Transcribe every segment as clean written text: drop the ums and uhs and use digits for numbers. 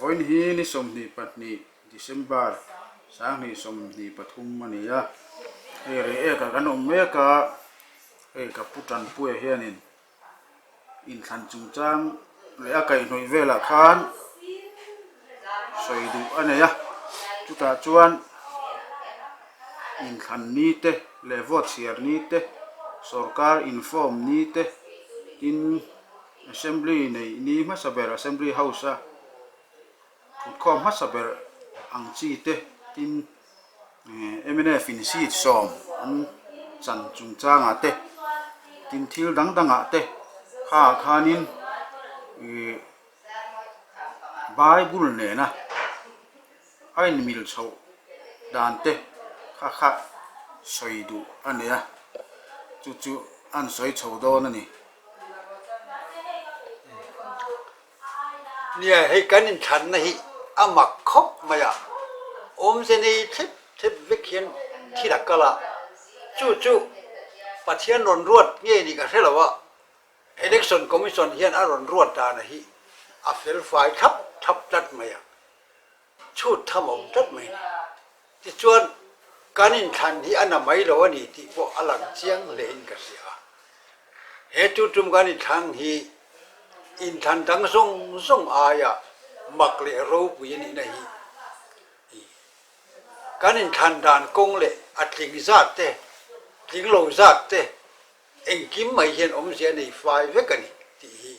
Vawiin hi ni 22 December 2023 a ni a, hei Reiek ah kan awm mek a, hei ka pu Tanpuia hianin inthlan chungchang leh a kaihhnawih velah khan sawi duh a nei a, chutah chuan inthlan ni te leh vote chhiar ni te sorkar inform ni te tin assembly neih ni hmasa ber assembly house a Thutkhawm hmasa ber ang chi te tin mnf in seat sawm an chan chungchangah te tin thil dang dangah te khaah khanin ih bible nena a inmil chhoh dan te kha kha sawi duh a nei a chu chu an sawi chho dawn a ni. Nia, hei kan inthlanna hi a mak khawp mai a, awmze nei thlep thlep vek hian thil a kal a, chu chu Pathian rawn ruat nge ni ka hre lo a, Election Commission hian a rawn ruat dana hi a felfai thlap thlap tlat mai a. Chhut tham awm tlat mai ni. Tichuan, kan inthlan hi a na mai lo a ni tih pawh a lang chiang hlein ka hria a. He tutum kan inthlang hi inthlan dang zawng zawng aia mak leh ropui a nihna hi kan inthlan dan kawng leh a tling zat te, tling lo zat te, Engkim mai hian awmzia a nei fai vek a ni tih hi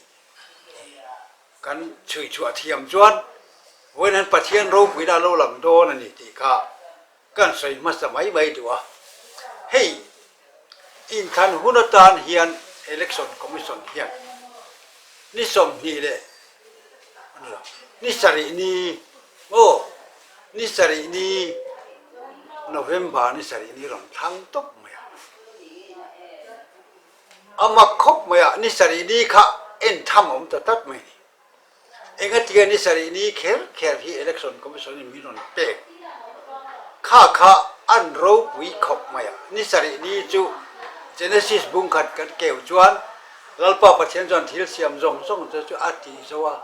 kan chhui chhuah thiam chuan vawiin hian Pathian ropuina a lo lang dawn a ni tih kha kan sawi hmasa mai mai duh a. Hei inthlan hun atan hian Election Commission hian ni 20 leh ni sarih ni aw ni sarih ni November ni sarih ni rawn thlang tawp mai a. A mak khawp mai a, ni sarih ni kha en tham a awm ta tlat mai a ni. Engatinge ni sarih ni kher kher hi Election Commission in min rawn pek kha kha an ropui khawp mai a. Ni sarih ni chu Genesis bung khat kan keu chuan Lalpa Pathian chuan thil siam zawng zawng te chu a tih zo a.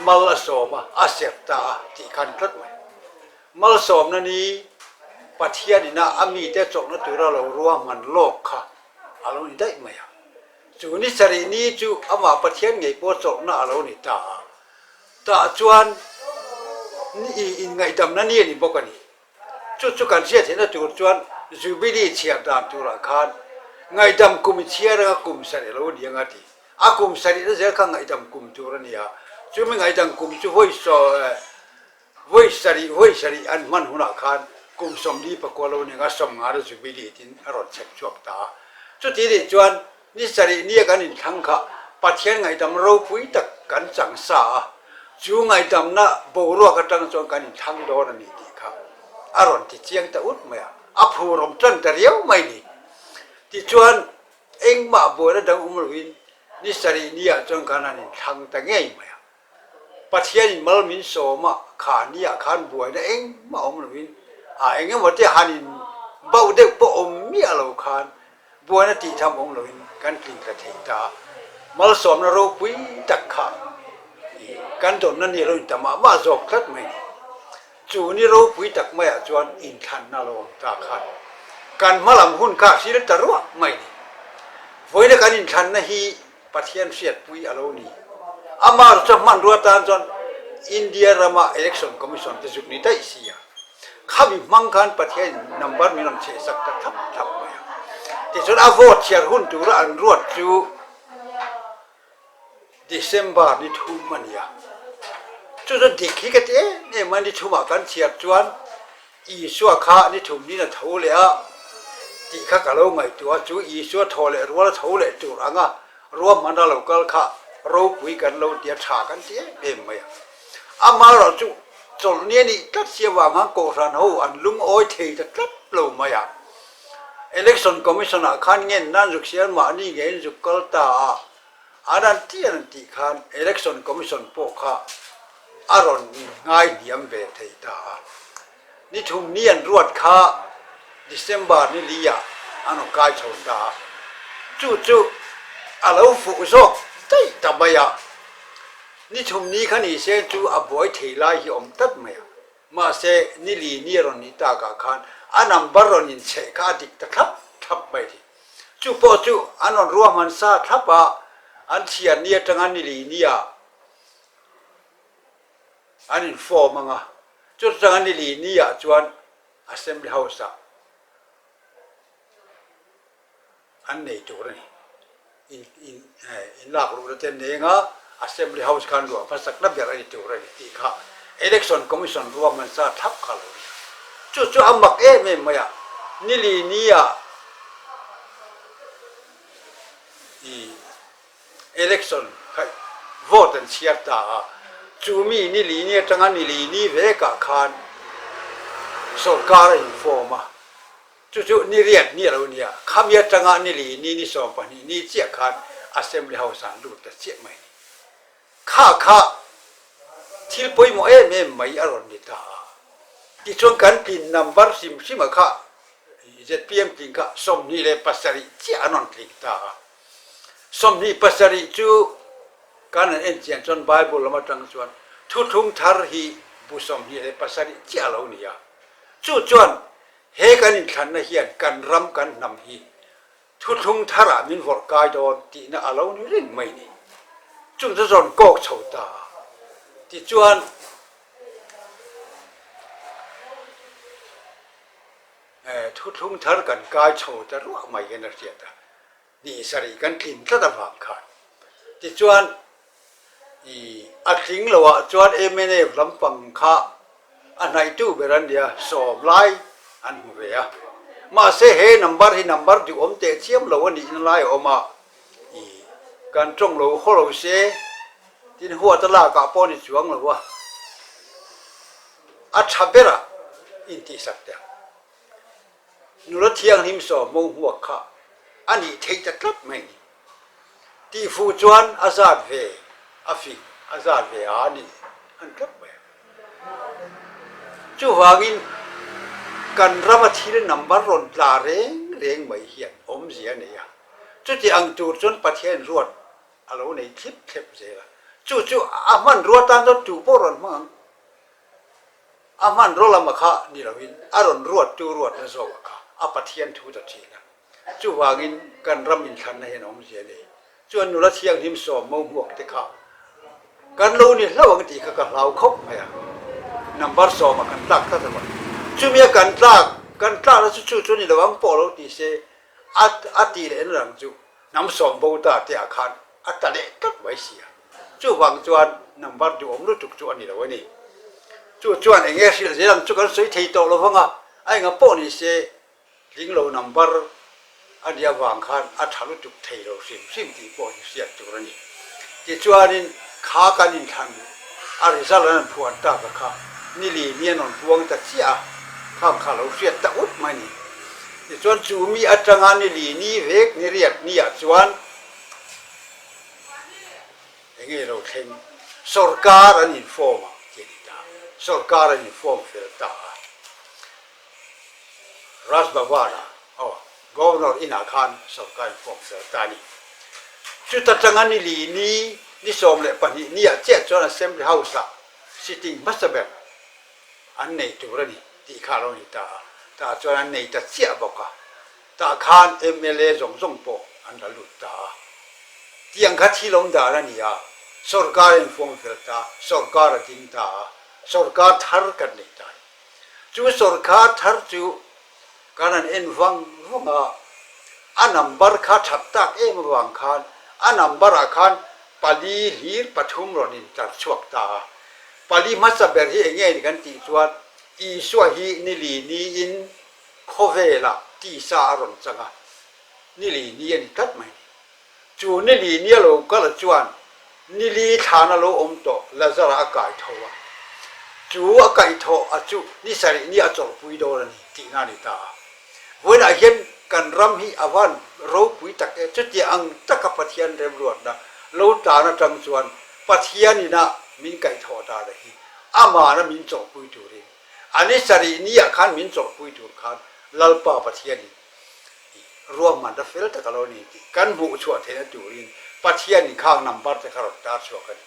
Mal a sawm a, a serh ta a tih khan tlat mai. Malsawmna ni Pathian ina a mite chawlhna tura lo ruahman lawk kha a lo ni daih mai a. Chu ni sarih ni chu amah Pathian ngei pawh chawlhna a lo ni ta a. Tah chuan ni inngaihdamna ni a ni bawk a ni. Chu chu kan hriat theihna tur chuan Jubilee chhiar dan turah khan ngaihdam kum i chhiar anga kum sarih a lo ni anga ti. A kum sarihna zel kha ngaihdam kum tur a ni a. Chumi ngaihdam kum chu vawi vawi sarih vawi sarih an hman hunah khan kum 44 lo ni anga 50 na Jubilee tin a rawn chhek chhuak ta a. Chuti nih chuan Ni sarih nia kan inthlang kha Pathian ngaihdam ropui tak kan chang sa a, chu ngaihdamna boruak atang chuan kan inthlang dawn a ni tih kha a rawn ti chiang ta ut mai a, a phurawm tan ta riau mai ni. Tichuan, engmah buaina dang awm loin ni sarih niah chuan kan han inthlang ta ngei mai a. Pathianin mal min sawm a, kha niah khan buaina engmah awm loin a eng emaw te han in bauh deuh pawh awm miah lo khan buaina tih tham awm loin kan tling tla thei ta a. Malsawmna ropui tak kha kan dawnna ni lo in ta mah mah zawk tlat mai ni. Chu ni ropui tak maiah chuan inthlanna lo awm ta khan kan hmalam hun kha hril ta ruah mai ni. Vawiina kan inthlanna hi Pathian hriatpui a lo ni. Amah chu hmanrua tan chuan India rama Election Commission te zuk ni daih si a. Khami hmang khan Pathian in number min rawn cheh sak ta thlap thlap mai a. Tichuan a vote chhiar hun tura an ruat chu December ni thum a ni a. Chu chu dik hi ka ti em em a, ni thumah kan chhiar chuan Isua kha ni thum niin a tho leh a tih kha ka lo ngaihtuah a, chu Isua thaw leh rual a tho leh tur anga ruahman a lo kal kha ropui kan lo ti a, tha kan ti em em mai a. Amaherawh chu chawlhni a nih tlat si avang khan Kohhran ho an lungawi thei ta tlat lo mai a. Election Commission ah khan ngen nan zuk siam mahni ngeiin zuk kal ta a, An an ti an tih khan Election Commission pawh kha a rawn ngai hniam ve thei ta a. Ni thum ni an ruat kha December ni li ah an rawn kai chho ta a. Chu chu a lo fuh zawk daih ta mai a. Ni thum ni kha ni se chu a buai thei lai hi awm tlat mai a. Mahse, ni li ni a rawn nih takah khan a number rawn inchheh kha a dik ta thlap thlap mai a ni. Chu pawh chu an rawn ruahman sa thlap a, an chhiar ni atanga ni li nia an inform ang a, chutanga ni li niah chuan Assembly House-ah an nei tur a ni. In in in lak luhna te an nei anga Assembly House khan ruah hmasakna ber a ni tur a ni tih kha Election Commission ruahman sa thlap kha a lo ni a. Chu chu a mak em em mai a, ni li nia i Election kha vote an chhiar ta a, chu mi ni li ni atanga ni li ni vekah khan sorkar a inform a, Chu chu ni riat ni a lo nia, khami atanga ni li ni ni 12 ni chiah khan Assembly House ah an lut ta chiah mai a ni. Kha kha thil pawimawh em em mai a rawn ni ta a. Tichuan kan tlin number hrim hrim ah kha zpm tling kha 27 chiah an rawn tling ta a. 27 chu kan han en chian chuan Bible lam atang chuan thuthlung thar hi bu 27 chiah a lo ni a. Chu chuan He kan inthlanna hian kan ram kan hnam hi thuthlung tharah min vawrh kai dawn tihna a lo ni reng mai ni. Chung chu zawn kawk chho ta a. Tichuan, thuthlung thar kan kai chho ta ruah mai hian a hriat a. Ni sarih kan tlin tlat avang khan. Tichuan, i a tling lo ah chuan mnf lampang kha a hnaihtu ber an nia, sawm lai an hmu ve a. Mahse he number hi number duhawm teh chiam lo a nihna lai a awm a, i kan tawng lo haw lo se, tin huat a lak ah pawh a ni chuang lo a, a tha ber ah intihsak teh ang. Nula thianghlim sawm mo hmuak kha a nih theih ta tlat mai ni. Tihfuh chuan a zat ve a fing a zat ve a ni an tlat mai a. Chuvangin kan rama thil number rawn tla reng reng mai hian awmzia a nei a. Chuti ang tur chuan Pathian ruat a lo nei thlip thlep zel a. Chu chu a hmanrua tan chuan tu pawh rawn hmang ang. A hmanraw lama kha ni loin a rawn ruattu ruatna zawka kha a Pathian thu ta thin a. Chuvangin kan ram inthlanna hian awmzia nei. Chuan nula thianghlim sawm mo hmuak te kha kan lo ni hlauh ang tih kha ka hlau khawp mai a. Number sawmah kan tlak tlat a rawn. Chumi a kan tlak kan tlakna chu chu chu ni lo ang pawh lo ti se a a ti leh na dang chu hnam sawm bo ta te ah khan a tla leh tlat mai si a. Chuvang chuan number duhawm lutuk chu a ni lo a ni. Chu chuan eng nge hrilh zel ang chu kan sawi thei tawh lo vang a, a enga pawh ni se tling lo number a nih avang khan a tha lutuk thei lo hrim hrim tih pawh hi hriat tur a ni. Tichuanin kha kan inthlan a result an rawn phuan tak a kha ni li mi an rawn puang ta chiah a, khang kha lo hriat ta ut mai a ni. Tichuan chu mi atanga ni li ni vek ni riat ni ah chuan, Enge lo thleng? Sorkar an inform a ti a ni ta. Sorkar an inform fel ta a. Raj Bhavan-a, aw, Governor inah khan sorkar inform fel ta a ni. Chuta tanga ni li ni, ni 12 niah chiah chuan Assembly House-ah sitting hmasa ber an nei tur a ni tih kha a lo ni ta a. Tah chuan an nei ta chiah bawk a. Tah khan mla zawng zawng pawh an la lut ta a. Tiang kha thil awm dan a ni a, sorkar a infuang fel ta, sorkar a ding ta a, sorkar thar kan nei ta a ni. Chu sorkar thar chu kan han en vang vang a, a number kha that tak em avang khan a number ah khan pali hlir pathum rawn intar chhuak ta a. Pali hmasa ber hi eng nge ni kan tih chuan Isua hi ni li niin Khawvelah tisa a rawn chang a, ni li ni a ni tlat mai ni. Chu ni li ni a lo kal chuan ni li thlan a lo awm tawh Lazara a kai tho a. Chu a kaih thawh a chu ni sarih ni a chawlhpui dawn a ni tihna a ni ta a. Vawiinah hian kan ram hi a van ropui tak e, chutia ang taka Pathian remruatna lo tlan atang chuan Pathian ina min kaih thawh dan a hi amahna min chawlhpui turin A ni sarih niah khan min chawlhpui tur khan Lalpa Pathianin i ruahmanna fel tak a lo ni tih kan hmuh chhuah theihna turin Pathianin khang number te kha rawn tar chhuak a ni.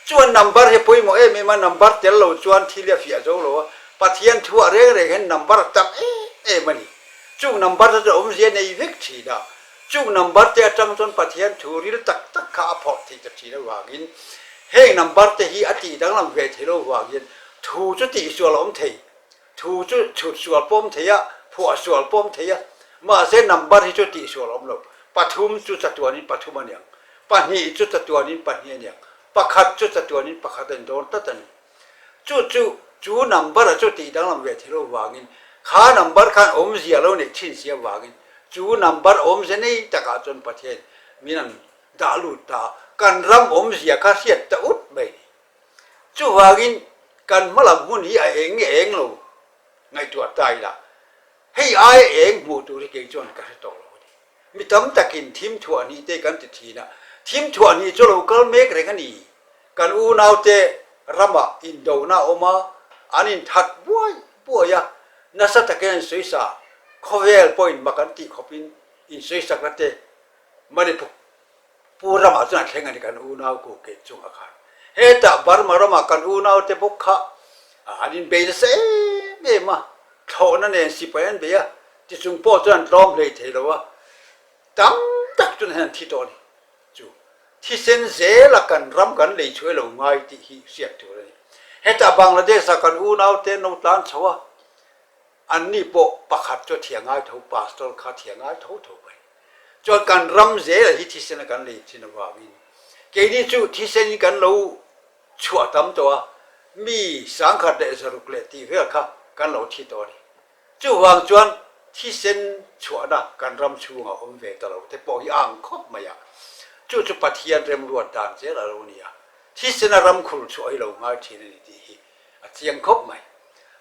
Chuan number hi pawimawh em em a, number tel lo chuan thil hi a fiah zo lo a, Pathian thuah reng reng hian number a tam em em a ni. Chung number te chu awmzia nei vek thin a, chung number te atang chuan Pathian thu ril tak tak kha a phawrh thei ta thin avangin heng number te hi a tih danglam ve thei lo vangin thu chu tihsual a awm thei. Thu chu chhut sual pawm thei a, phuah sual pawm thei a, mahse number hi chu tih sual a awm lo. Pathum chu chatuanin pathum a niang, pahnih chu chatuanin pahnih a niang, pakhat chu chatuanin pakhat a ni dawn tlat a ni. Chu chu chu number a chu tih danglam ve thei lo vangin kha number khan awmzia lo neih thin si avangin chu number awmzia nei takah chuan Pathian min an dah lut ta a, kan ram awmzia kha hriat ta ut mai a ni. Chuvangin kan hmalam hmun hi a eng nge eng lo ngaihtuah ta ila, hei aia eng hmuh tur hi kei chuan ka hre tawh lo a ni. Mi tam takin thim thuah hnih te kan ti thin a, thim thuah hnih chu lo kal mek reng a ni. Kan unaute ramah indona a awm a, an inthat buai buai a, nasa takin an sawisa, khawvel pawhin mak an tih khawpin insawisakna te Manipur Pu ramah chuan a thleng a ni kan unau ku kei chungah khan. Hetah Burma ramah kan unau te bawk kha an inbei nasa em em a, thlawhna nen sipai an bei a, tichung pawh chuan an tlawm hlei thei lo a, tam tak chuan hian an thi tawh a ni. Chu thisen zela kan ram kan lei chhuai lo ngai tih hi hriat tur a ni. Hetah Bangladesh ah kan unau te an lo tlan chho a, Anni pawh pakhat chu a thiah ngai tho, pastor kha thiah ngai tho tho mai. Chuan kan ram zel hi thisen a kan lei thin avangin keini chu thisen in kan lo chhuah tam tawh a, mi sangkhat leh zaruk leh tih vel kha kan lo thi tawh a ni. Chuvang chuan thisen chhuahna kan ram chhungah awm ve ta lo te pawh hi a ang khawp mai a, chu chu Pathian remruat dan zel a lo ni a, thisen a ram khur chhuah hi lo ngai thin a ni tih hi a chiang khawp mai.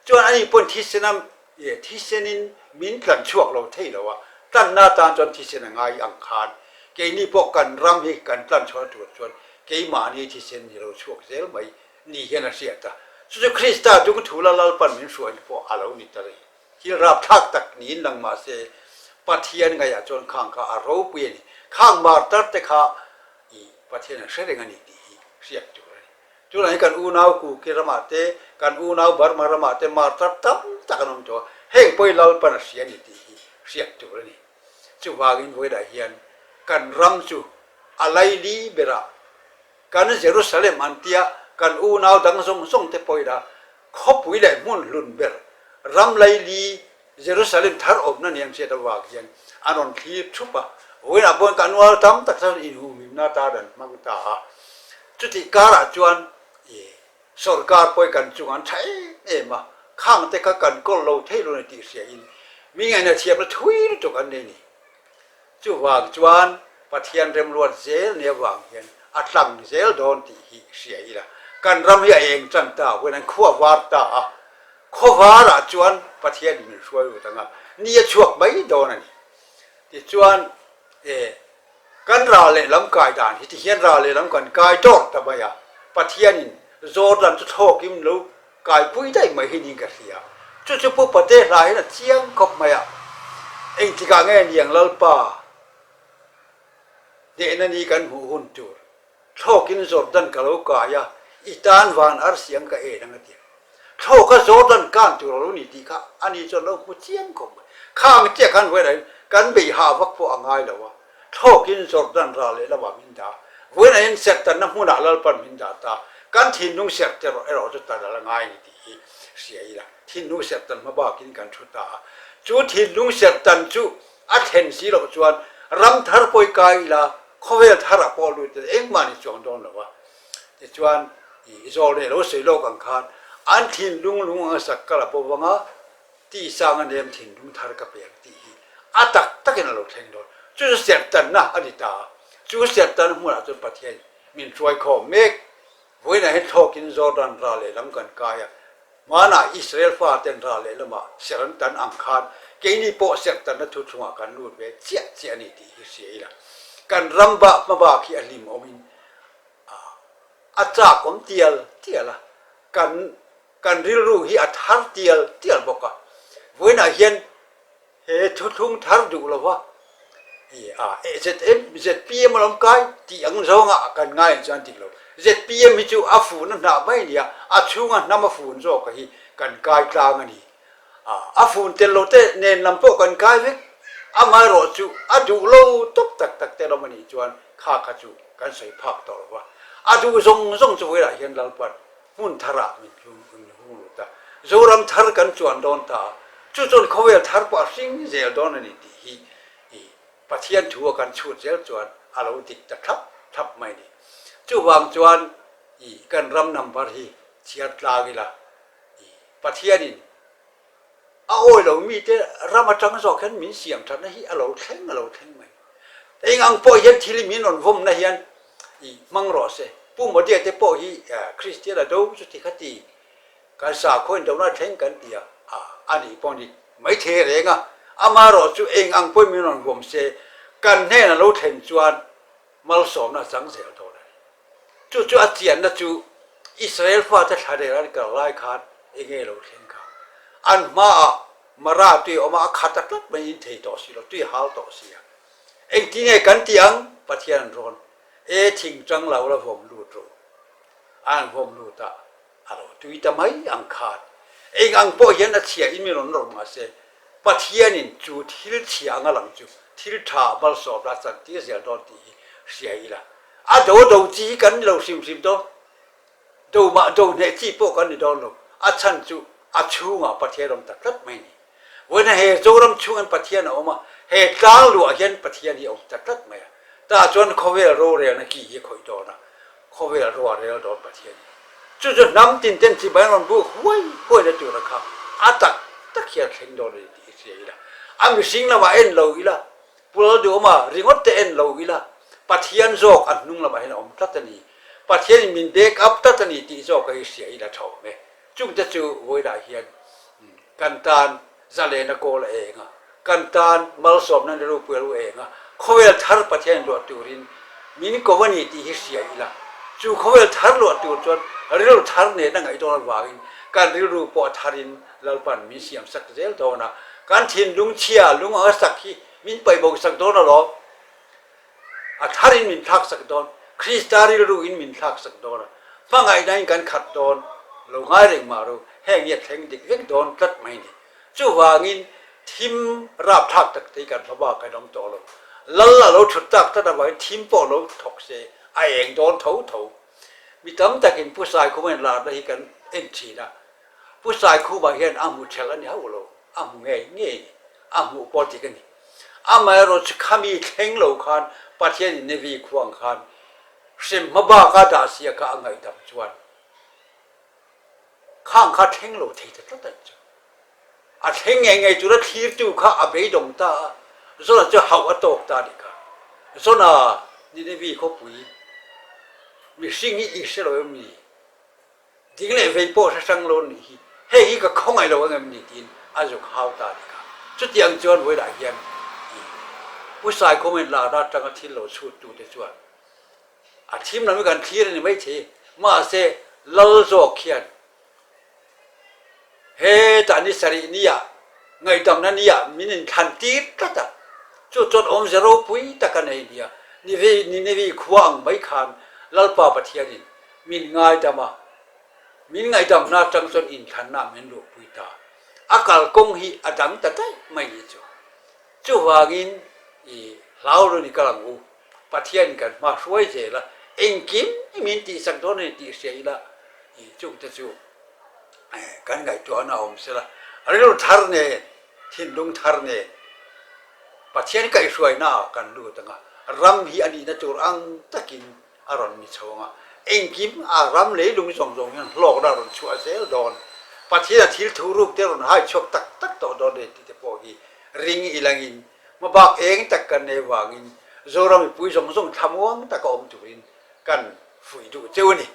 Chuan ani pawn thisen a thisenin min tlan chhuak lo thei lo a, tlanna atan chuan thisen a ngai ang khan keini pawh kan ram hi kan tlan chhuah tur chuan keimahni thisen hi lo chhuak zel mai ni hian a hriat a. Chu chu Krista dungthu la Lalpan min hruaina pawh a lo ni ta rih. Thil rapthlak tak niin lang mah se Pathian ngaihah chuan khang kha a ropui a ni. Khang martar te kha i Pathian a hre reng a ni tih hi hriat tur a ni. Tunah hian kan unau Kuki ramah te, kan unau Burma ramah te martar tam tak an awm tawh a, heng pawh hi Lalpan a hria a ni tih hi hriat tur a ni. Chuvangin vawilah hian kan ram chu a laili berah kan Jerusalem an tia kan unau dang zawng zawng te pawhin a khawpui leh hmun hlun ber ram laili Jerusalem thar awmna ni an hriat avang hian an rawn thlir thup a, vawiinah pawhin ka nual tam tak chuan inhumhimna atan an hmang ta a. Chutih karah chuan i sorkar pawhin kan chung an tha em em a, khang te kha kan kawl lo thei lo ni tih hriain mi ngaihna thiamna thui lutuk an nei ni. Chuvang chuan Pathian remruat zel ni avang hian a tlang zel dawn tih hi hria ila. Kan ram hi a eng tan ta, vawiin an khua var ta a, khaw varah chuan Pathian in min hruai lut ang a, ni a chhuak mai dawn a ni. Tichuan e kan ral lehlam kai dan hi tihian ral lehlam kan kai dawr ta mai a, Pathian in Jordan chu thlawkin lo Kaipui daih mai hi niin ka hria. Chu chu Pu Pate hla hian a chiang khawp mai a, engtikah nge niang Lalpa hnehna ni kan hmuh hun tur thlawkin Jordan ka lo kai a, i tan van arsiang ka en ang a ti a. Thlawka Jordan kan tur a lo ni tih kha ani chuan lo hmu chiang khawp mai. Khang chiah khan vawiin ah hian kan bei hah vak pawh a ngai lo a, Thlawkin Jordan ral leh lamah min dah. Vawiinah hian serhtanna hmunah Lalpan min dah ta. Kan thinlung serh te erawh erawh chu tan a la ngai a ni tih hi hria ila. Thinlung serhtan hma bakin kan thu ta a. Chu thinlung serhtan chu a thlen si loh chuan ram thar pawi kai ila khawvel tharah pawh lut ila engmah ni chuang dawn lo a. Tichuan i zawlnei lo sawi lawk ang khan an thinlung lung anga sak ka la bo vang a. Tih sang a nem thinlung thar ka pek tih hi a tak takin a lo thleng dawn. Chu chu serhtanna a ni ta a. Chu serhtanna hmunah chuan Pathian min hruai khawm mek. Vawiinah hian thlawkin Jordan ral lehlam kan kai a. Hmanah Israel faten ral lehlamah serh an tan ang khan keini pawh serhtanna thu chungah kan lut ve chiah chiah a ni tih hi hria ila. Kan ram bak hmabak hi a hlim awmin a chak awm tial tial a. Kan Kan rilru hi a thar tial tial bawk a, vawiinah hian he thuthlung thar duh lova i a ZM, ZPM a lo kai tih ang zawnga kan ngai ang chuan dik lo. ZPM hi chu a fun a hnah mai a ni a, a chhunga hnam a fun zawk hi kan kai tlang a ni. A fun tel lo te nen lam pawh kan kai vek, amaherawh chu a duh lo tawp tak tak te lam a nih chuan kha kha chu kan sawi phak tawh lo va. A duh zawng zawng chu vawilah hian Lalpan hmun tharah min hung lut a, Zoram thar kan chuan dawn ta a, chu chuan khawvel thar pawh a hring zel dawn a ni tih hi i Pathian thu a kan chhut zel chuan a lo dik ta thlap thlap mai a ni. Chuvang chuan i kan ram number hi chhiar tlang ila i Pathianin A awi lo mite ram atang zawk hian min siam thatna hi a lo thleng a lo thleng mai. Eng ang pawh hian thil hi min rawn vawmna hian i hmang rawh se. Pu Modia te pawh hi Kristian a do chuti kha ti kan sakhaw indona thleng kan ti a, a nih pawh ni maithei reng a. Amaherawh chu eng ang pawhin min rawn vawm se kan hnen a lo thlen chuan malsawmna a chang zel dawn a ni. Chu chu a chianna chu Israel fate thlarel an kal lai khan enge lo thleng kha. An hmaah Mara tui a awm a, a khat a tlat mai in thei tawh si lo, tui a hal tawh si a. Engtinge kan ti ang? Pathian an rawn e thing chang lo la vawm lut rawh u. An vawm lut a, A lo tui ta mai ang khan eng ang pawh hian a chhia in min rawn nawr mah se, Pathianin chu thil chhia anga lang chu thil tha malsawmna a chantir zel dawn tih hi hria ila. A do do chi hi kan ni lo hrim hrim dawn. Do mah do hneh chi pawh kan ni dawn lo. A chhan chu a chhungah Pathian awm ta tlat mai a ni. Vawiin he Zoram chhungin Pathian a awm a, he tlang luah hian Pathian hi a awm ta tlat mai a. Tah chuan khawvel rorelna ki hi a khawih dawn a, khawvel ro a rel dawn Pathian hi. Chu chu hnam tin ten chibai an rawn buk huai huaina tura kha a tak tak hian thleng dawn a ni tih hi hria ila. A mihring lamah en lo ila, Pu Lalduhawma ringawt te en lo ila, Pathian zawk a hnung lamah hian a awm tlat a ni. Pathianin min back up tlat a ni tih zawk hi hria ila tha awm e. Chungte chu vawilah hian kan tan zalena kawl a eng a, kan tan malsawmna ni ropui a lo eng a, khawvel thar Pathian luah turin min ko a ni tih hi hria ila, chu khawvel thar luah tur chuan rilru thar nen a ngaih dawn avangin kan rilru pawh a tharin Lalpan min siam sak zel dawn a, kan thinlung chhia lung anga sak hi min paihbo sak dawn alawm. A tharin min thlak sak dawn, Krista rilru in min thlak sak dawn a, hmangaihna in kan khat dawn lo ngai reng mah ro, heng hi a thleng dik vek dawn tlat mai ni. Chuvangin thim rapthlak tak te hi kan hma bak an awm tawh lo. Lal a lo thut tak tlat avangin thim pawh lo thawk se a eng dawn tho tho. Mi tam takin Pu Saikhuma in larna hi kan en thin a, Pu Saikhuma hian a hmu thelh a ni hauh lo, a hmu ngei ngei a ni, a hmuh pawh dik a ni. Amaherawhchu khami thleng lo khan Pathianin Nevi khuang khan hrem hma baka dah sia kha a ngaihdam chuan khang kha thleng lo thei ta tlat a ni chu. A thleng ngei ngei tura thlirtu kha a beidawng ta a, Zona chu hauh a tawk ta a nih kha. Zona Ninevi khawpui mihring hi i hre lo em ni? Ding leh vei pawh hre hrang lo nih hi, hei hi ka khawngaih lo ang em ni tiin a zuk hau ta a ni kha. Chutiang chuan vawilah hian i Pu Saikhawmin larna atanga thil lo chhut tute chuan a thim lam hi kan thlir a ni maithei, mahse lal zawk hian hetah ni sarih nia ngaihdamna nia min inthlan tir tlat a, chu chuan awmze ropui tak a nei nia, Ninevi khua ang mai khan Lalpa Pathianin Min ngaidam a, min ngaihdamna atang chuan inthlanna ah min luhpui ta. A kalkawng hi a dang ta daih mai ni chu. Chuvangin i hlau lo ni kal ang u, Pathian kan hma hruai zel a, engkim i min tihsak dawn a ni tih hria ila, i chungte chu kan ngaihtuahna a awm sela, rilru thar nen, thinlung thar nen Pathian kaihhruaina ah kan lut ang a, ram hi a nihna tur ang takin a rawn ni chho ang a, engkim a ram leilung zawng zawng hian hlawkna a rawn chhuah zel dawn. Pathian a thil thu ruk te rawn hai chhuak tak tak tawh dawn e tih te pawh hi ring ilangin hmabak eng tak kan nei vangin Zoram mipui zawng zawng thlamuang taka awm turin kan fuih duh cheu a ni.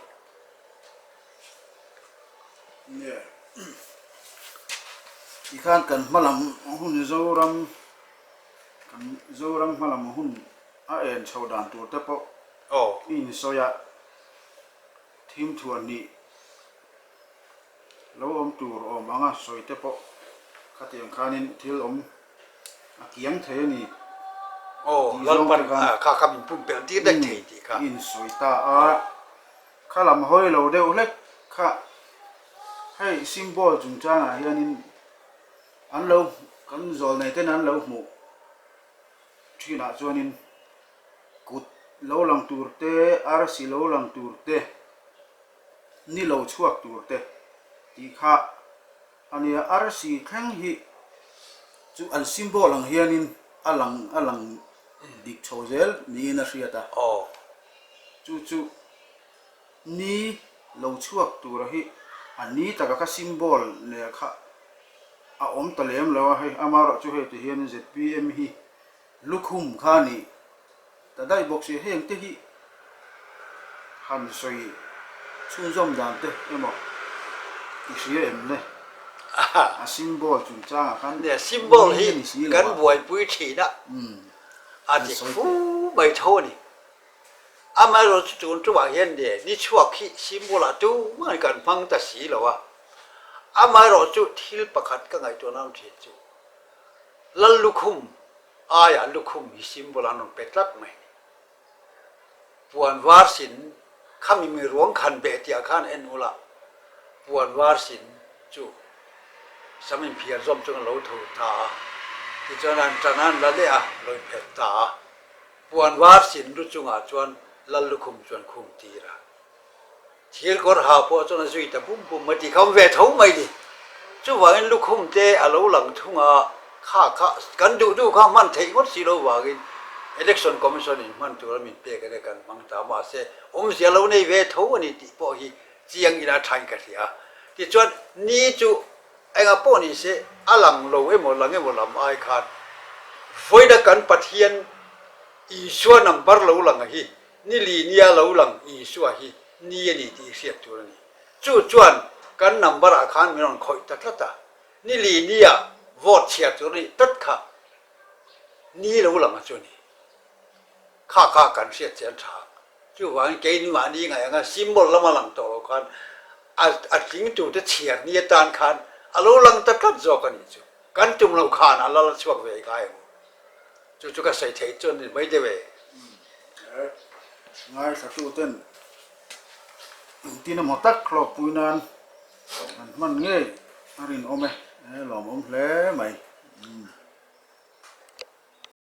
Nge tikhan kan hmalam hun Zoram kan Zoram hmalam hun A en chho dan tur te pawh i insawi a, thim thuan hnih lo awm tur awm anga sawi te pawh khatiang khanin thil awm a kiang thei a ni tih zawng te khan i insawi ta a. Kha lam hawi lo deuh hlek kha hei symbol chungchangah hianin an lo kan zawl nei ten an lo hmuh thinah chuanin kut lo lang tur te, arsi lo lang tur te, ni lo chhuak tur te tih kha a nia. Arsi thleng hi chu an symbol ang hianin a lang a lang dik chho zel niin a hriat a. Chu chu ni lo chhuak tura hi a ni taka kha symbol leh kha a awm ta lem lo a, hei amaherawh chu hei ti hianin zpm hi lukhum kha a nih ta daih bawk si, heng te hi han sawi chhunzawm dan te emaw i hria em le? A symbol chungchangah khan Nia, symbol ni hi a ni si lo kan a. buaipui thin a, a dik fu mai tho a ni. Amaherawhchu chu tun tumah hian ne ni chhuak hi symbol ah tumah kan hmang ta si lo a. Amaherawhchu thil pakhat ka ngaihtuah nan thin chu Lal lukhum aiah lukhum hi symbol an rawn pe tlat mai. Puan var sin khami mi ruang khan beh tih ah khan en ula puan var sin chu sam inphiar zawm chuan a lo tho ta a, tichuan an tan an la leh a, lo inphelh ta a. Puan var sin lu chungah chuan Lal lukhum chuan khum tir a. Thir kawr ha pawh chuan a zui ta bum bum a ti kha awm ve tho mai ni. Chuvangin lukhum te a lo lang thung a, kha kha kan duh duh kha hman theih ngawt si lo vangin Election Commission in hman tura min pek ania kan hmang ta mahse awmzia lo nei ve tho a ni tih pawh hi chiang ila thain ka hria. Tichuan ni chu Engah pawh ni se, a lang lo emaw lang emaw lam ai khan vawiina kan Pathian Isua number lo lang hi ni li nia lo lang Isua hi ni a ni tih hriat tur a ni. Chu chuan kan number ah khan min rawn khawih ta tlat a, ni li nia vote chhiar tur a nih tlat kha ni lo lang a chu a ni. Kha kha kan hriat chian tha ang. Chuvangin keini mahni ngaih anga symbol lama lang tawh lo khan a a tling turte chhiar ni atan khan a lo lang ta tlat zawk a nih chu. Kan tum loh khan a la la chhuak ve ngai ang u. Chu chu ka sawi theih chuan ni mai deuh e. Ngaithlatuten engtin emaw tak hlawkpui nan an hman ngei a rinawm e, lawmawm hle mai.